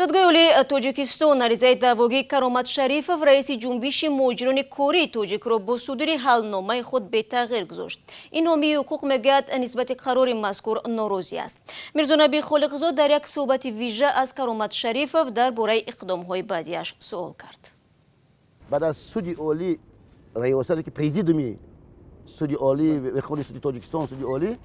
Додгоҳи олии Тоҷикистон аризаи даъвогии Каромат Шарифов, раиси Ҷунбиши муҳоҷирони кории тоҷикро, бо судури ҳалномаи худ бетағйир гузошт. Ин ҳомии ҳуқуқ мегӯяд, нисбати қарори мазкур норозӣ аст. Мирзонаби Холиқзод дар як суҳбати вижа аз Каромат Шарифов дар бораи иқдомҳои баъдиаш суол кард. Баъд аз Суди Олӣ, раёсате ки президиуми Суди Олӣ, Верховный суди Тоҷикистон, Суди Олӣ,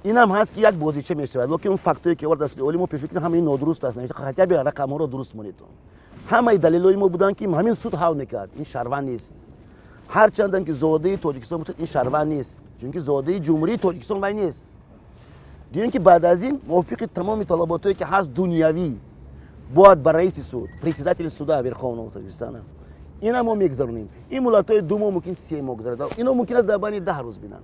инам ҳаст, ки як бозича мешавад. Лекин он фактое, ки овард дар Суди Олӣ, мо пешфикр, ҳамаи нодуруст аст. Хотя бы рақамҳоро дуруст монед. Ҳамаи далелҳои мо буданд, ки ҳамин суд ҳал мекард. Ин шаҳрванд нест. Ҳарчандам ки зодаи Тоҷикистон бошад, ин шаҳрванд нест, чунки зодаи Ҷумҳурии Тоҷикистон вай нест. Дуюм, ки баъд аз ин мувофиқи тамоми талаботое, ки ҳаст дунявӣ, бояд ба раиси суд, председатели суда Верховного Тоҷикистона, ина мо мегузаронем. Ин муҳлатҳои 2 моҳ, мумкин 3 моҳ гузарад, ино мумкин аст дар байни 10 рӯз бинанд.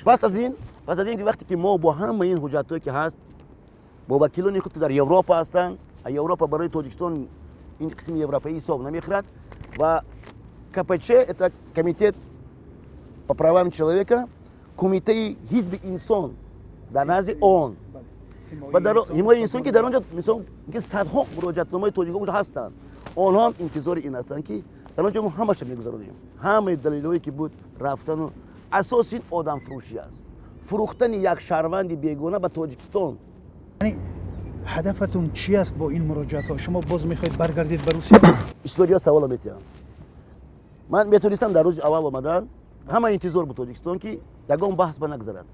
Пас аз ин ки вақте ки мо бо ҳамаи ин ҳуҷҷатҳое, ки ҳаст, бо вакилони худ, ки дар Европа ҳастанд, Европа барои Тоҷикистон ин қисми европаӣ ҳисоб намехӯрад, ва КПЧ, это Комитет по правам человека, Кумитаи ҳизби инсон дар назди ООН ва дар ҳимояи инсон, ки дар он ҷо, мисол, ки садҳо муроҷиатномаи тоҷикон ҳастанд, онҳо ҳам интизори ин ҳастанд, ки дар он ҷо мо ҳамаша мегузаронем. Ҳамаи далелҳое, ки буд, рафтану асоси ин одамфурӯшӣ аст, фурӯхтани як шаҳрванди бегона ба Тоҷикистон. Ҳадафатон чи аст бо ин муроҷиатҳо? Шумо боз мехоҳед баргардед ба Русия? История савола метиҳам. Ман метонистам дар рӯзи аввал омадан, ҳама интизор буд Тоҷикистон, ки ягон баҳс ба нагзарад.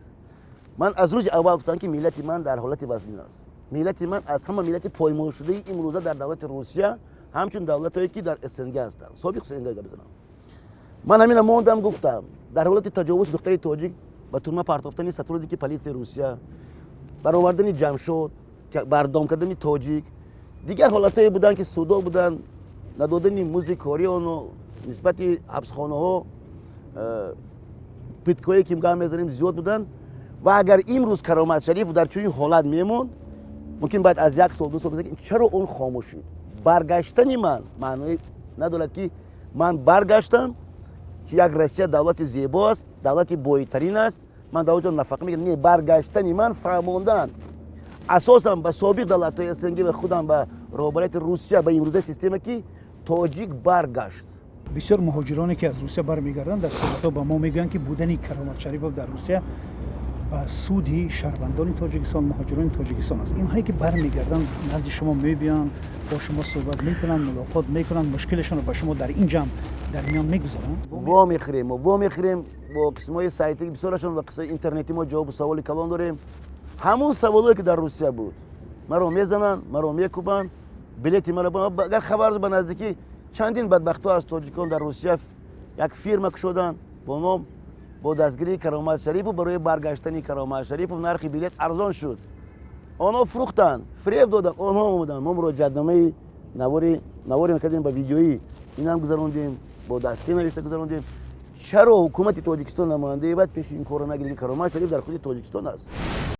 Ман аз рӯзи аввал гуфтам, ки миллати ман дар ҳолати вазнин аст. Миллати ман аз ҳама миллати поймолшудаи имрӯза дар давлати Русия, ҳамчун давлатое, ки дар СНГ ҳастанд, собиқ СНГ гап мезанам. Ман ҳамина мондам, гуфтам, дар ҳолати таҷовуз духтари тоҷик, ба турма партофтани сотрудники политсияи Русия, баровардани Ҷамшод, бардом кардани тоҷик, дигар ҳолатҳое буданд, ки судо буданд, надодани музди кории оно, нисбати ҳабсхонаҳо, пыткое, ки гап мезанем, зиёд буданд. Ва агар имрӯз Каромат Шариф дар чунин ҳолат мемонд, мумкин баъд аз як сол, 2 сол чаро он хомӯш шуд? Баргаштани ман маъное надорад, ки ман баргаштам, ки як Россия давлати зебо аст, давлати бойтарин аст, ман дар онҷо нафақа мегирам. Не, баргаштани ман фаҳмондан асосан ба собиқ давлатҳои СНГ ва худам ба роҳбарияти Русия, ба имрӯзаи система, ки тоҷик баргашт. Бисёр муҳоҷироне, ки аз Русия бармегарданд, дар суҳбатҳо ба мо мегӯянд, ки будани Каромат Шарипов дар Русия ба суди шаҳрвандони Тоҷикистон, муҳоҷирони Тоҷикистон аст. Инҳое, ки бармегарданд, назди шумо мебиёнд, бо шумо суҳбат мекунанд, мулоқот мекунанд, мушкилашонро ба шумо дар ин ҷамъ дар миён мегузоранд? Во мехӯрем, мо во мехӯрем бо қисмҳои сайти бисёрашон ва қисмҳои интернетӣ. Мо ҷавобу саволи калон дорем. Ҳамун саволое, ки дар Русия буд, маро мезананд, маро мекӯбанд, билети маро, агар хабар, ба наздикӣ чандин бадбахтҳо аз тоҷикон дар Русия як фирма кушоданд бо ном бо дастгирии Каромат Шарипов, барои баргаштани Каромат Шарипов нархи билет арзон шуд. Онҳо фурӯхтанд, фиреб доданд. Онҳо омаданд, мо муроҷиатномаи навори навори кардем, ба видеоӣ инам гузарондем, бо дастӣ навишта гузарондем. Чаро ҳукумати Тоҷикистон, намояндаи баъд пеши ин корро нагиред, ки Каромат Шариф дар худи Тоҷикистон аст?